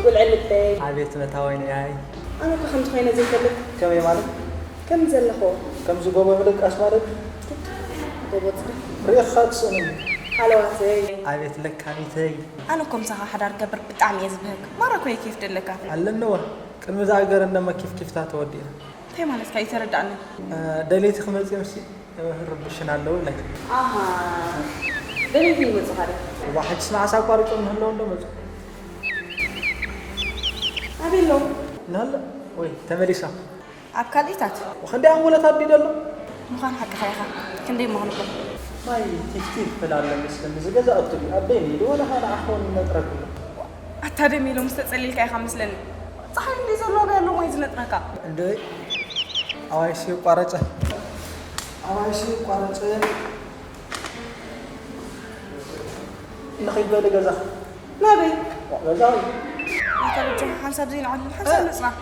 ጉልዕልተይ። ኣቤት መታወይነይ። ኣነ እኮ ከምዚ ኮይነ ዘይፈልጥ። ከመይ ማለት? ከም ዘለኹ። ከምዚ ጎቦ ምድቃስ ማለት? ጎቦ ጽድቅ። ርኢኻ ትስእነኒ። ሃለዋተይ። ኣቤት ለካሚተይ። ኣነ እኮ ምሳኻ ሓዳር ክገብር ብጣዕሚ እየ ዝብህግ። ማራ እኮ እየ ኬፍ ደለካ። ኣለንዋ። ቅድሚ ዝኣገረ እንደማ ኪፍኪፍታ ተወዲእና። እንታይ ማለትካ? ኣይተረዳእንን። እ፣ ደልየቲ ክመጽእ ምስ ርብሽን ኣለዉ ኢለኪ። ኣሃ፣ ደልየቲ ይመጹኻ ድዮም? እዋ፣ ሕጅስ መዓስ ኣቋሪጾም ንህለዉ እንዶ መጹ። ኣበይ ኣለዉ? ንህሎ ወይ ተመሊሶም። ኣብ ካልኢታት? ወኸንደይ ኣንጎለት ኣቢዶ ኣሎ? ምዃን ሓቅኻ ኢኻ። ክንደይ እሞ ክንብሎ? ማይ ቲፍቲፍ ትብል ኣለ መስለኒ። ዝገዛእቱ ድዩ? ኣበይ ነይዱ? ወላ ኸኣ ንዓኾን ነጥረግሎ። ኣታ ደም ኢሎም ዝተጸሊልካ ኢኻ መስለኒ። ጸሓይ እንድዩ ዘሎ፣ ናይ ኣሎ ማይ ዝነጥረካ። እንድዒ፣ ኣዋይሽ ይቋረጸ። ኣዋይሽ ይቋረጸ። ንኸይድ በሊ ገዛ። ናበይ? ገዛ። ኣታ በጃኻ ሓንሳብ ዘይንዓልል፣ ሓንሳብ ንጽናሕ።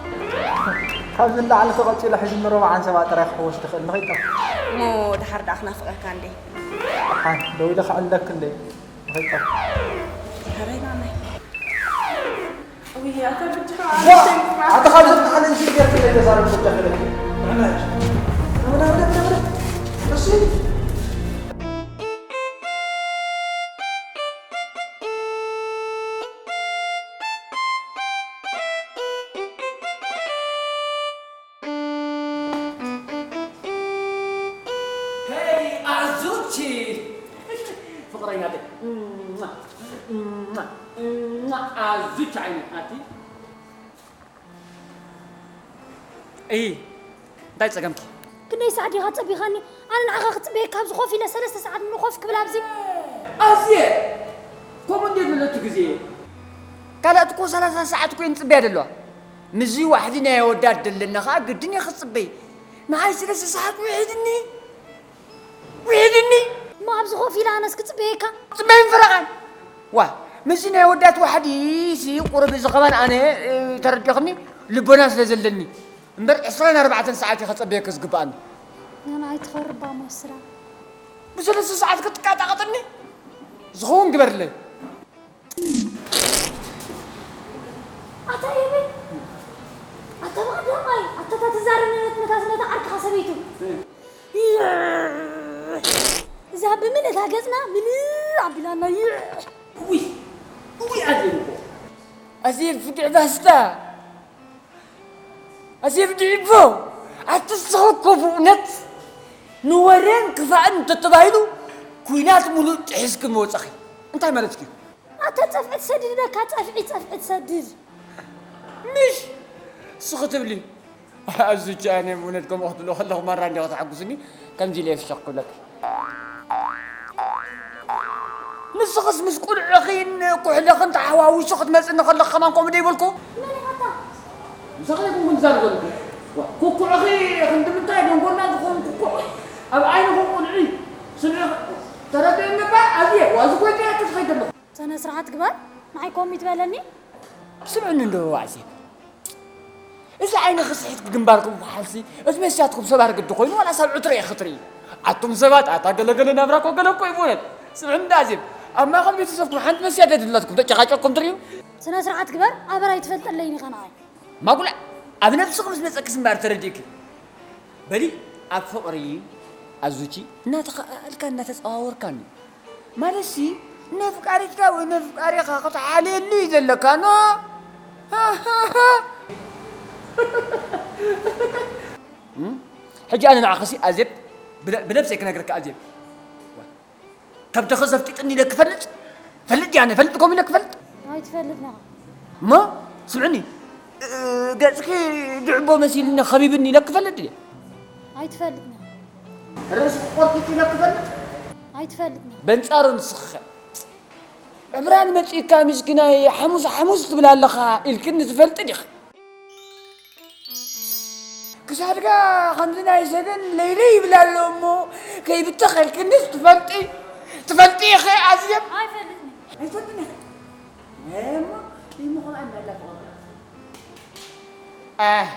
ካብዚ ንላዕሊ ተቐጺሉ ሕጂ ንረብዓ ሓንሳብ ጥራይ ክሕወስ ዝኽእል። ንኸይድ ጠፍ። እሞ ድሓር ደኣ ክናፍቐካ እንዴ? ሓን፣ ደው ኢለ ክዕለክ እንዴ? ንኸይድ ጠፍ። ሕረይ ማመይ። ውይ፣ ኣታ በጃኻ ዋ! ኣታ ካብዚ ንላዕሊ እዚ ጌርክ እንዴ ተዛረብ በጃኻ ኢለክ። ንዕና ሕጂ። ናበለ፣ ናበለ፣ ናበለ። እሺ። ሄይ ኣዙቺ ፍቕረኛተይ፣ ኣዙቺ ዓይኒ ኣቲ። እይ፣ እንታይ ጸገምኪ? ክንደይ ሰዓት ዲኻ ጸቢኻኒ? ኣነ ንዓኻ ክጽበየካ ኣብዚ ኮፍ ኢለ ሰለስተ ሰዓት ሙሉ ኮፍ ክብል ኣብዚ። ኣዝየ! ከምኡ እንዴት በለቱ ግዜ? ካልኣት እኮ ሰላሳ ሰዓት እኮ እየን ዝጽበያ ዘለዋ። ምስዚ ዋሕዲ ናይ ኣወዳት ደለና ኸኣ ግድን እየ ክጽበይ። ንዓይ ሰለስተ ሰዓት ውሒድኒ። ውሒድኒ። እሞ ኣብዚ ኮፍ ኢለ ኣነስ ክጽበየካ? ጽበይን ፈረቓን። ዋ፣ ምስዚ ናይ ኣወዳት ዋሕዲ ሲ ቁሩብ እዚ ኸማን ኣነ፣ እ፣ ተረዲእኽኒ ልቦና ስለ ዘለኒ። እምበር ዕስራን ኣርባዕተን ሰዓት እዩ ከጸበየኪ ዝግብኣኒ። ንዓይ ትኸርባ መስላ። ብሰለስተ ሰዓት ክትቃጣቐጥኒ? ዝኸውን ግበርለይ። ኣታ የበይ? ኣታ ብቐዳማይ፣ ኣታ እታ ትዛረብ ነበረት ነታ፣ ነታ ዓርክኻ ሰበይቱ። እዛ ብምልእታ ገጽና ምልእ ኣቢላና። ውይ፣ ውይ፣ ኣዜብ እኮ። ኣዜብ ፍግዕ ባስታ። ኣዜብ ድዒቦ፣ ኣቲ ንስኺ እኮ ብእውነት ንወሬን ክፋእን እንተተባሂሉ፣ ኲናት ሙሉእ ጥሒስኪ ምወጻኺ። እንታይ ማለትኪ እዩ? ኣታ ጸፍዒ ትሰድድ በካ፣ ጸፍዒ፣ ጸፍዒ ትሰድድ። ምሽ! ንስኺ ትብሊ። ኣዙቺ ኣነ ብእውነት ከምኡ ክትብሎ ከለኹ ማራ እንዲኻ ተሓጉስኒ፣ ከምዚ ኢለ እየ ፍሸኽ ክብለኪ። ንስኽስ ምስ ቁልዕኺን ኩሕልኽን ተሓዋዊሱ ክትመጽኒ ከለኺ ከማን ከምኡ ዶ ይበልኩ? መን ኢኻ ኣታ? ምሳኺ ዲኹም ክዛረብ ዘለኹ? ዋ፣ ኩኩዕኺ ክንዲ ምንታይ ደንጎና ዝኾን ኩኩዕ ኣብ ዓይንኹም ቁልዒ ስምዒ ተረድእኒ እባ ኣብየ ዋዚ ኮይንካ እያ ትኸይድ ዘለኹ። ስነ ስርዓት ግበር፣ ንዓይ ኮሚት በለኒ። ስምዕኒ እንዶ ኣዜብ፣ እዚ ዓይንኺ ስሒትኪ ግንባርኩም ክሓልሲ፣ እቲ መስትያትኩም ሰባር ግዲ ኮይኑ ዋላስ ኣብ ዕትሮ ኢኺ ትርኢ? ኣቱም ሰባት፣ ኣታ ገለገለ ናብራ እኮ ገለ እኮ ይኾነን። ስምዕኒ እንዶ ኣዜብ፣ ኣብ ማእኸል ቤተሰብኩም ሓንቲ መስትያት የድላትኩም፣ ተጨቃጨቅኩም ትርእዩ? ስነ ስርዓት ግበር፣ ኣበራይ ትፈልጠለይን ኢኻ ንዓይ። ማጉላዕ፣ ኣብ ነብስኺ ምስ መጸኪስ እምበር ተረዲእኪ። በሊ፣ ኣብ ፍቕሪ ኣዙቺ እናተኸኣኣልካ እናተጸዋወርካኒ። ማለትሲ፣ ነፍቃሪትካ ወይ ነፍቃሪኻ ክትሓልየሉ እዩ ዘለካ፣ ኖ? እም? ሕጂ ኣነ ንዓኽሲ ኣዜብ፣ ብነ-፣ ብነብሰይ ክነግረካ ኣዜብ። ከብድኺ ዘፍጢጥኒ ኢለ ክፈልጥ? ፈልጥ ድየ ኣነ፣ ፈልጥ ከምኡ ኢለ ክፈልጥ? ኣይትፈልጥን ኢኻ። እሞ ስምዕኒ፣ እ፣ ገጽኪ ድዕቦ መሲልኒ ከቢብኒ ኢለ ክፈልጥ ድየ? ኣይትፈልጥን ኢኻ። ርእሲ ክቆርጥጥ ኢለ ክፈልጥ? ኣይትፈልጥን ኢኻ። በንጻሩ ንስኺ ኸ ዕምራን መጺእካ ምስኪናይ ሓሙስ ሓሙስ ትብል ኣለኻ ኢልክኒ ትፈልጢ ዲኺ? ክሳድካ ከምዚ ናይ ሰገን ለይለይ ይብል ኣሎ እሞ ከይብተኸልክንስ ትፈልጢ፣ ትፈልጢ ኢኺ ኣዝየም። ኣይፈልጥን። ኣይትፈልጥን ኢኺ። እሞ ይምኹ ኣንዳላ ፍቕሪ። ኣህ፣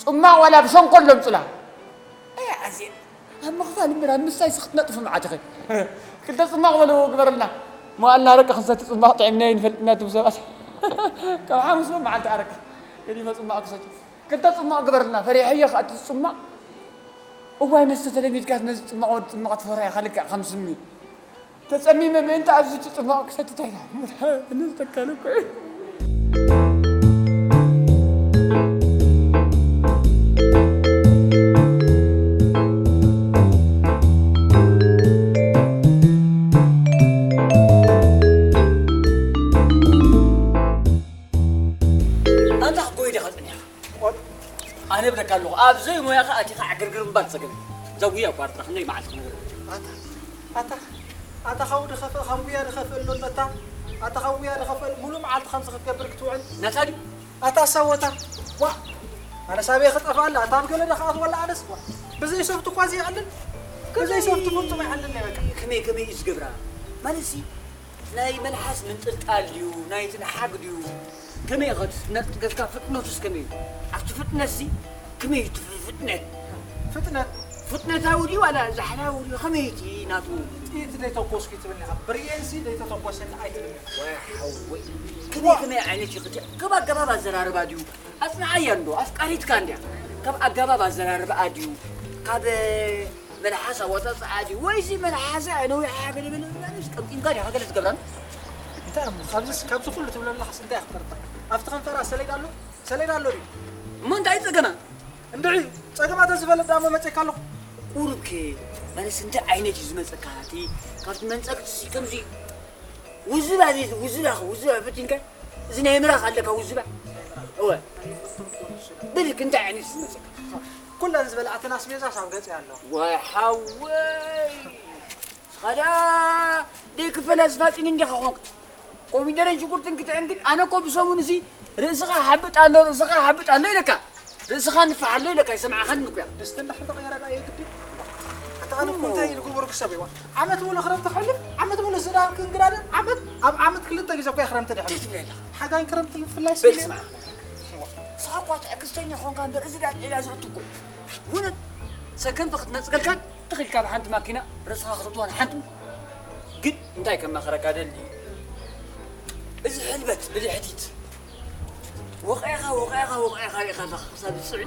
ጽማቕ ዋላ ብሸንኮል ለምጹላ። ኣይ ኣዝየም፣ ኣብ ምኽፋል እምበር ኣብ ምስታይ ስኽትነጥፉ መዓት ኢኺ። ክልተ ጽማቕ በሉ ግበረልና። መዋእልና ኣረቂ ክንሰቲ ጽማቕ ጥዒምና ኣይንፈልጥና እቱም ሰባት። ካብ ሓሙስ መዓልቲ ኣረቂ ገዲፈ ጽማቕ ክሰቲ። ክልተ ጽማቕ ግበረልና። ፈሪሐዮ ከኣ እቲ ጽማቕ። እዋይ መስተ ተለሚድካስ ነዚ ጽማቕ ወዲ ጽማቕ ትፈርሖ ኢኻ ልክዕ ከም ስሚ። ተጸሚመ ምእንቲ ኣብዚ ጽማቕ ክሰቲ እንታይ ደኣ? ንዝተካለ እኮ እዩ። ኣንታ ክትጎይ ዲኻ ጸኒሕካ? ኣነ እብለካ ኣለኹ፣ ኣብ ዘይሞያኻ ኣቲኻ ዕግርግር ምባል ጸገም እዩ። እዛ ጉያ ኣቋርጻ፣ ክንደይ መዓልቲ ክነግረካ? ኣታ፣ ኣታ፣ ኣታ፣ ካብኡ ድኸፍእ፣ ካብ ጉያ ድኸፍእ ኣሎ እታ፣ ኣታ፣ ካብ ጉያ ድኸፍእ፣ ሙሉእ መዓልቲ ከምዚ ክትገብር ክትውዕል? ናታ ድዩ? ኣታ ሰወታ፣ ዋ፣ ኣነስ ኣበይ ክጠፍኣላ? ኣታ ኣብ ገለ ድኻ ኣትወላ ኣነስ፣ ዋ፣ ብዘይ ሶፍት እኳ ዘይዕልል፣ ብዘይ ሶፍት ፍጹም ኣይዕልል፣ በቃ። ከመይ፣ ከመይ እዩ ዝገብራ? ማለትሲ፣ ናይ መልሓስ ምንጥልጣል ድዩ? ናይ ትንሓግ ድዩ? ከመይ ኢኻ ትነጥገካ? ፍጥነቱስ ከመይ እዩ? ኣብቲ ፍጥነትሲ ከመይ እዩ እቲ ፍጥነት? ፍጥነት? ፍጥነታዊ ድዩ ዋላ ዛሕላዊ ድዩ? ከመይ እቲ ናቱ? ጥይት ዘይተኮስኩ ትብለኒ ኢኻ። ብሬንሲ ዘይተተኮሰኒ ኣይትብለኒ። ወይ ሓወይ። ከመይ፣ ከመይ ዓይነት እዩ ክቲ-? ካብ ኣገባብ ኣዘራርባ ድዩ? ኣጽንዓያ እንዶ፣ ኣፍቃሪትካ እንድያ። ካብ ኣገባብ ኣዘራርባኣ ድዩ? ካብ መልሓስ ኣወጻጽኣ ድዩ? ወይሲ መልሓሳ ነዊሓ ገለ በለ ምናምን ቀምጢምካ ዲኻ ገለ ትገብራን? እንታይ እሞ፣ ካብዚስ፣ ካብዚ ኩሉ ትብሎ ኣለኻስ እንታይ እየ ክጠርጥር? ኣብቲ ከንፈራ ሰሌዳ ኣሎ? ሰሌዳ ኣሎ ድዩ? እሞ እንታይ ጸገማ? እንድዒ፣ ጸገማ ተዝፈልጥ ደኣ እሞ መጺእካ ኣለኹ። ቁሩብከ፣ ማለትስ እንታይ ዓይነት እዩ ዝመጸካ? እቲ ካብቲ መንጸግትሲ ከምዚ ውዝባ፣ እዚ ውዝባ፣ ውዝባ ፈቲንካ? እዚ ናይ ምራኽ ኣለካ ውዝባ? እወ። ብልክ እንታይ ዓይነት እዩ ዝመጸካ? ኩለን ዝበልዓተን ኣስቤዛስ ኣብ ገጸይ ኣለዋ። ዋይ ሓወይ! ንስኻ ደኣ ደይክፈል ኣስፋጢን እንዲኻ ኾንካ። ኮሚደረን ሽጉርትን ክትዕንግል፣ ኣነ እኮ ብሰሙን እዚ ርእስኻ ሓብጥ ኣሎ፣ ርእስኻ ሓብጥ ኣሎ ኢለካ። ርእስኻ ንፋሕ ኣሎ ኢለካ፣ ኣይሰማዕኻን እኮ እያ። ድስቲ እንድሕር ተቐየረ ደኣ የግድን። ኣታ ኣነ እኮ እንታይ ኢሉ ግቡር ክሰብ እዋ። ዓመት ሙሉ ክረምቲ ክሕልፍ፣ ዓመት ሙሉ ዝናብ ክንግዳደ፣ ዓመት፣ ኣብ ዓመት ክልተ ግዜ እኮ እያ ክረምቲ ድሕሪ። እንታይ ትብል ኣለኻ? ሓጋይን ክረምትን ምፍላይ በል ስለ ስማዕ። ንስኻ እኳ ትዕግስተኛ ኾንካ እምበር፣ እዚ ደኣ ዒላ ዘእቱ እኮ። እውነት ሰከንድ ክትነጽገልካን ትኽ ኢልካ ብሓንቲ ማኪና ርእስኻ ክትእትዎን ሓንቲ ምዃን። ግን እንታይ ከማኽረካ ደሊ፣ እዚ ሕልበት ብልሕቲት ወቒዕኻ፣ ወቒዕኻ፣ ወቒዕኻ ርኢኻ ኣለኻ ክሳብ ዝጽዒ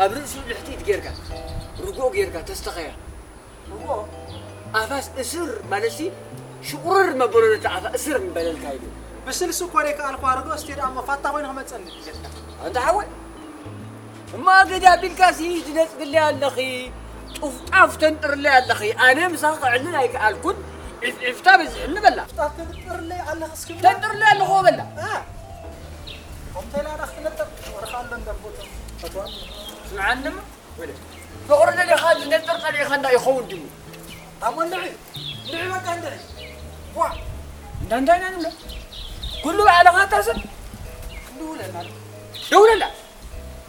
ኣብ ርእሱ ልሕቲት ጌርካ፣ ርግኦ ጌርካ ተስተኻያ። ርግኦ? ኣፋስ እስር ማለትሲ ሽቑርር መበሎ ነቲ ኣፋ እስር ምበለልካ ኢሉ። ብስልሲ እኮ ደይከኣልኩዋ ርግኦ እስቴ ደኣ እሞ ፋታ ኮይኑ ክመጸኒ። ኣንታ ሓወይ፣ እሞ ኣገዳ ኣቢልካሲ ትነጽግለይ ኣለኺ፣ ጡፍጣፍ ተንጥርለይ ኣለኺ። ኣነ ምሳኺ ክዕልል ኣይከኣልኩን፣ ዒፍዒፍታ በዚሕኒ በላ። ጡፍጣፍ ተንጥርለይ ኣለኺ እስኪ በላ። ተንጥርለይ ኣለኹ በላ። እ። ከምተ ኢላ ዳ ክትነጥር ወርኻ ኣሎ እንደ ቦቶ። ፈትዋ። ስምዓኒ እሞ፣ ወለ። ፍቕሪ ደሊኻ ዝነጥር ጸሊእኻ እንዳ ይኸውን ድዩ? ኣሞ እንድዒ፣ እንድዒ በቃ እንድዒ። ዋ። እንዳ እንታይ ኢና ንብሎ? ኩሉ ባዕልኻ እታ ሰብ። ክንድውለላ። ደውለላ።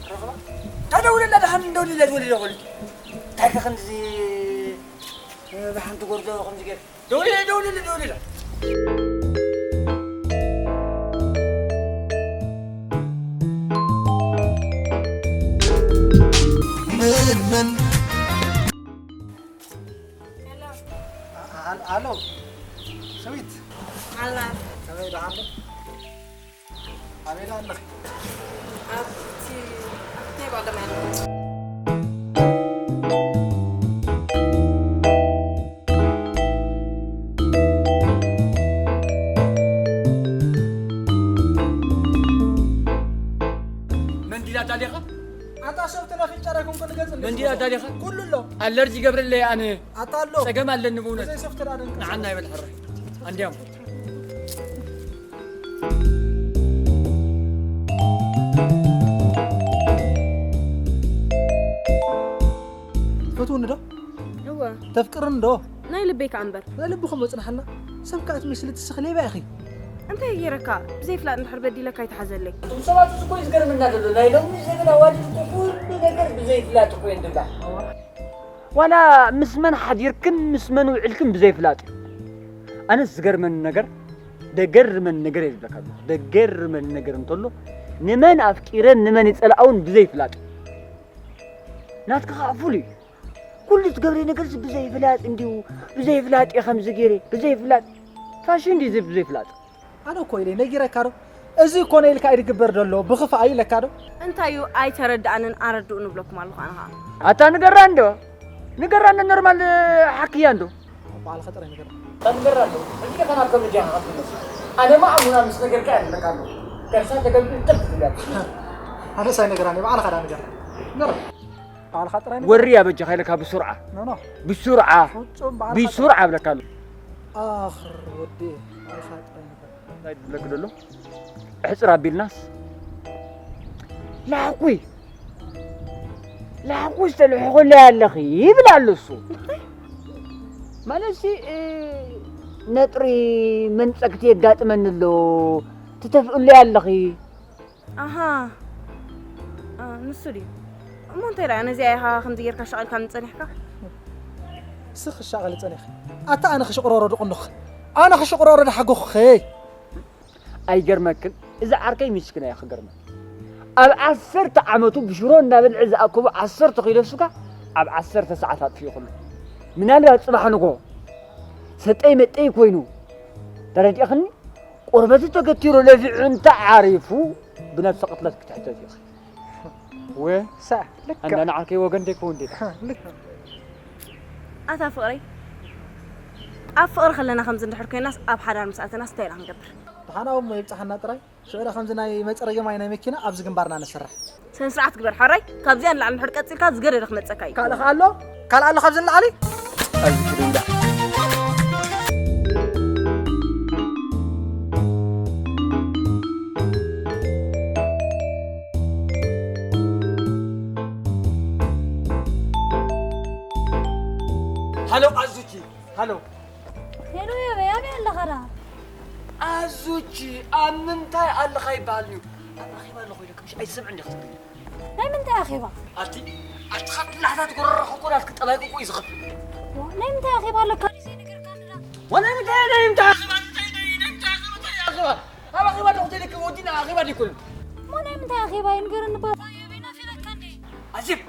ረኽባ? እንታይ ደውለላ ደሓን እንደውልላ ትወልድ ይኾን? እንታይ ከ ከምዚ፣ እ፣ ብሓንቲ ጎርዞ ከምዚ ገይር? ደውለላ፣ ደውለላ፣ ደውለላ። ምን፣ ምን? ሄሎ። አ-፣ አ-፣ ኣሎ፣ ሰዊት። ኣላ። ከመይ ደሓን ዶ? ኣበይ ደኣ ኣለኺ? ኣብቲ፣ ኣብቲ ባዕሎም ያለ። መንዲል ኣዳሊኻ? ኣታ ሰብ ተናፊጫ ዳይኮንኮ ንገጽ እንደ መንዲል ኣዳሊኻ? ኩሉ ኣሎ። ኣለርጂ ገብረለይ ኣነ። ኣታ ኣሎ። ጸገም ኣለኒ ብእውነት። ብዘይ ሶፍት ደኣ ደንቀ ንዓና ይበል ሕራይ። ኣንድያም። ትፈትውኒ ዶ? እወ። ተፍቅርኒ ዶ? ናይ ልበይ ከኣ እምበር። ናይ ልብኹም በጽንሓና። ሰብ ከኣ ትመስሊ ትስኺ ሌባ ኢኺ። እንታይ ገይረካ? ብዘይፍላጥ እንድሕር በዲለካ ኣይትሓዘለይ። እቶም ሰባት እዚ እኮ እዩ ዝገርመና ዘሎ። ናይ ሎሚ ዘበን ኣዋልድ እኮ ኩሉ ነገር ብዘይፍላጥ እኮ እየን ዝብላ። ዋላ ምስ መን ሓዲርክን ምስ መን ውዕልክን ብዘይፍላጥ እዩ። ኣነስ ዝገርመኒ ነገር፣ ደገርመኒ ነገር እየ ዝብለካ ዘለኹ። ደገርመኒ ነገር እንተሎ፣ ንመን ኣፍቂረን ንመን ይጸልኣውን ብዘይፍላጥ እዩ። ናትካ ኸዓ ፍሉይ እዩ። ኩሉ ትገብሪ ነገርስ ብዘይፍላጥ እንዲሁ፣ ብዘይፍላጥ እየ ከምዚ ገይረ፣ ብዘይፍላጥ። ፋሽን ድዩ እዚ ብዘይፍላጥ? ኣነ እኮ ኢለ ነጊረካ ዶ? እዚ እኮ ነው ኢልካ እዩ ዝግበር ዘሎ፣ ብኽፋእ እዩ ኢለካ ዶ? እንታይ እዩ ኣይተረድኣንን ኣረድኡ ንብለኩም ኣለኹ ኣነ ኸዓ። ኣታ ንገራ እንዶ፣ ንገራ እንዶ ኖርማል ሓክያ እንዶ። ባዕልኻ ጥራይ ንገራ። ኣታ ንገራ እንዶ፣ ሕጂ ከማን ከም ልጅ ኢኻ ክትምለስ። ኣነ ማዕሙና ምስ ነገርካ እየ ዝብለካ ኣለኹ። ከርሳ ተገልቢጥ ጥፍ ትብላ። ኣነስ ኣይነገራን እየ፣ ባዕልኻ ዳ ንገራ። ንገራ። ባዕልኻ ጥራይ ንገራ። ወሪ ኣበጃኻ ኢለካ ብሱርዓ። ኖ፣ ኖ። ብሱርዓ። ፍጹም ባዕልኻ ብሱርዓ እብለካ ኣለኹ። ኣኽር ወዲ፣ ባዕልኻ ጥራይ ንገራ። እንታይ ዝብለኪ ዘሎ? እሕጽር ኣቢልናስ ላሕኩይ፣ ላሕኩይ ዝተልሕኹለይ ኣለኺ ይብል ኣሎ እሱ። ማለትሲ፣ እ፣ ነጥሪ መንጸግቲ የጋጥመኒ ኣሎ፣ ትተፍእለይ ኣለኺ። ኣሃ። እ፣ ንሱ ድዩ? እሞ እንታይ ደኣ ነዚኣ ኢኻ ከምዚ ጌርካ ሻቒልካኒ ጸኒሕካ? ንስኺ ክሻቐሊ ጸኒሕኪ። ኣታ ኣነ ክሽቕሮሮ ድቕኑኺ። ኣነ ክሽቕሮሮ ድሓጎኹኺ። ኣይገርመክን? እዚ ዓርከይ ሚስክን እያ ክገርመክ። ኣብ ዓሰርተ ዓመቱ ብሽሮ እናበልዐ ዝኣከቦ ዓሰርተ ኪሎ ስጋ ኣብ ዓሰርተ ሰዓት ኣጥፊኡ ከሎ። ምናልባት ጽባሕ ንግሆ ሰጠይ መጠይ ኮይኑ፣ ተረዲእኽኒ? ቆርበቱ ተገቲሩ ለፊዑ እንተ ዓሪፉ ብነብሰ ቅትለት ክትሕተት ኢኺ። ወ ሳዕ፣ ልክዕ። ኣንዳ ንዓርከይ ወገን ደይከውን ደይ። ልክዕ። ኣታ ፍቕረይ፣ ኣብ ፍቕሪ ከለና ከምዚ እንድሕር ኮይናስ ኣብ ሓዳር ምስ ኣተናስ እንታይ ኢና ክንገብር? ደሓን ኣብሞ ይብጽሓና ጥራይ። ሽዑ ዳ ከምዚ ናይ መጸረገማይ ናይ መኪና ኣብዚ ግንባርና ነስርሕ። ስነ ስርዓት ግበር ሓራይ። ካብዚኣ ንላዕሊ እንድሕር ቀጺልካ ዝገደደ ክመጸካ እዩ። ካልእ ከ ኣሎ? ካልእ ኣሎ ካብዚ ንላዕሊ? ኣብዚ ክድውዳእ። ሃሎ ኣዙኪ፣ ሃሎ። ሄሎ፣ የበይ፣ ኣበይ ኣለኻ ደኣ? ኣዙኪ፣ ኣብ ምንታይ ኣለኻ ይበሃል እዩ? ኣብ ኣኼባ ኣለኹ ኢለኪ ምሽ ኣይትሰምዕን ዲኺ ትብልኒ? ናይ ምንታይ ኣኼባ? ኣቲ፣ ኣቲ ካብ ትላሕታት ጎረሮኺ እኮ ናትኪ ጠባይኪ እኮ እዩ ዝኸፍእ። ዋ፣ ናይ ምንታይ ኣኼባ ኣለካ ድዩ ዘይነገርካኒ ደኣ? ዋ፣ ናይ ምንታይ፣ ናይ ምንታይ ኣኼባ፣ ናይ ምንታይ፣ ናይ ምንታይ ኣኼባ፣ እንታይ ኣኼባ? ኣብ ኣኼባ ኣለኹ ተይለኪ ወዲና ኣኼባ ዲኩን። እሞ ናይ ምንታይ ኣኼባ እዩ ንገረኒ ባባ፣ የበይ ናፊቐካ እንዴ? ኣዜብ፣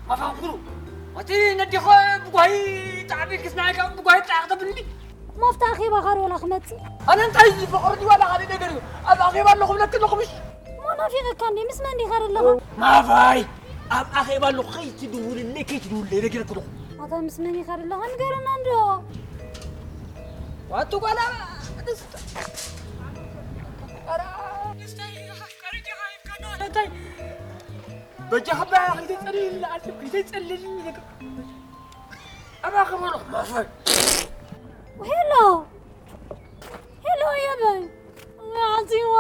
ማፋ ኩሉ። ኣቲ ነዲኸ ብጓሂ ጣዕሚ ክስናይካ ብጓሂ ጣዕ ከተብልኒ። ማፍታ ኣኼባ ካር ወላ ክመጽእ። ኣነ እንታይ እዩ ፍቕሪ ድዩ ዋላ ካልእ ነገር እዩ? ኣብ ኣኼባ ኣለኹ ብለኪ ኣለኹ ምሽ? እሞ ናፊቐካ እንዴ? ምስ መን ዲኻ ዘለኻ? ማፋይ፣ ኣብ ኣኼባ ኣለኹ ከይትድውልለይ፣ ከይትድውልለይ ነጊረኪ ኣለኹ። ኣታ ምስ መን ኢኻ ዘለኻ ንገረና እንዶ። ዋቱ ጓላ፣ ደስታ። ኧረ፣ ደስታ፣ ኣፍቃሪ ዲኻ ይብከና። እንታይ? በጃኻ ባያ ከይተጸልልኒ፣ ኣልፍ ከይተጸልልኒ ነገር። ኣባኺ በሎ፣ ማፈር። ሄሎ። ሄሎ፣ የበይ። ዓዚዋ።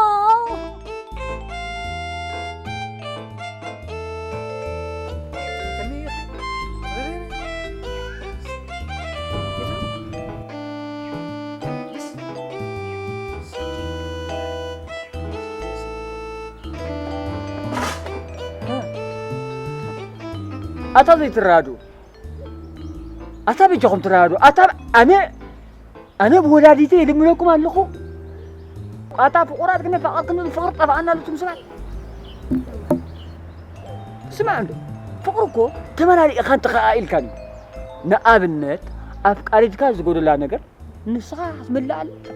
ኣታ ዘይትረዳድኡ፣ ኣታ በጃኹም ትረዳድኡ። ኣታ ኣነ፣ ኣነ ብወላዲተይ ይልምነኩም ኣለኹ። ኣታ ፍቑራት ግን ፈቐርክን ፍቕሪ ጠፋኣና ኣሉትም ሰባት። ስማዕ እንዶ፣ ፍቕሪ እኮ ተመላሊእኻን ተኸኣኢልካን እዩ። ንኣብነት፣ ኣፍቃሪትካ ዝጎደላ ነገር ንስኻ ክትምልኣ ኣለካ።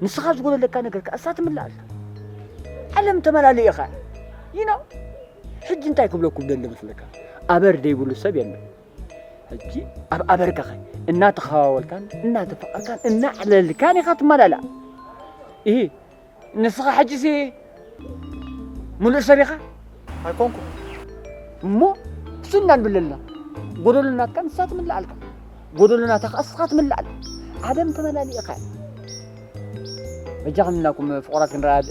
ንስኻ ዝጎደለካ ነገር ከኣ እሳ ትምልኣልካ። ዓለም ተመላሊእኻ። You know? ሕጂ እንታይ ክብለኩም ደሊ መስለካ? ኣበር ዘይብሉ ሰብ የለን። ሕጂ ኣብ ኣበርካኸ እናተኸዋወልካን እናተፈቐርካን እናዕለልካን ኢኻ ትመላላእ። እሂ፣ ንስኻ ሕጂሲ ምሉእ ሰብ ኢኻ? ኣይኮንኩ። እሞ እሱ እናንብለልና፣ ጎደሎ ናትካ ንሳ ትምልኣልካ፣ ጎደሎ ናታ ከኣ ንስኻ ትምልኣል። ዓለም ተመላሊእኻ። በጃኹም ኢልናኩም ፍቑራት ክንረዳድእ፣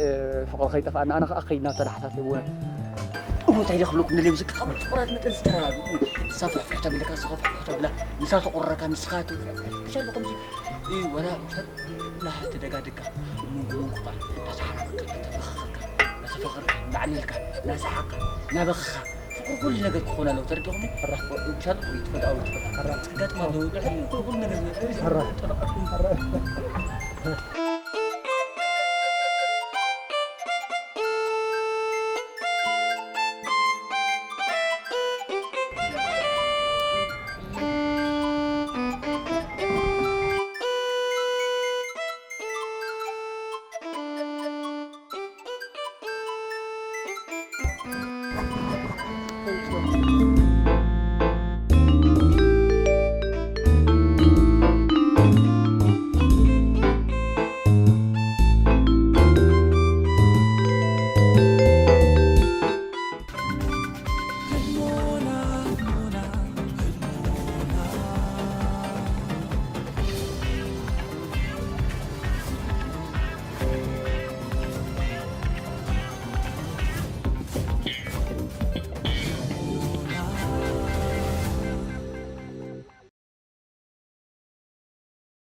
ፍቕሪ ከይጠፍኣና፣ ኣነ ከኣ ከይድና ተተሓሳሲብዎ። እሞ እንታይ ደኣ ክብለኩም ደልየ፣ ምስካ ካብ ፍቑራት መጠን ዝተረዳድኡ፣ ንሳ ፍሕፍሕ ተብለካ፣ ንስኻ ፍሕፍሕ ተብላ፣ ንሳ ተቑረካ፣ ንስኻ ት-፣ ብቻ ኣለኹም ሲ፣ እ፣ ወላ ሰብ ላህ ተደጋድጋ፣ መንጉ መንጉኻ፣ እናሰሓቕካ፣ እናተፈኻኸርካ፣ እናተፈኸርካ፣ እናዕለልካ፣ እናሰሓቕካ፣ እናበኸኻ፣ ፍቕሪ ኩሉ ነገር ክኾን ኣለዎ። ተረዲኹም? ሕራ። ብቻ ይትፈል፣ ኣዎ ይትፈል። ሕራ። ክጋጥም ኣለዎ። ድሕሪ ኩሉ፣ ኩሉ ነገር ሕራ። ጠበቃ። ሕራ።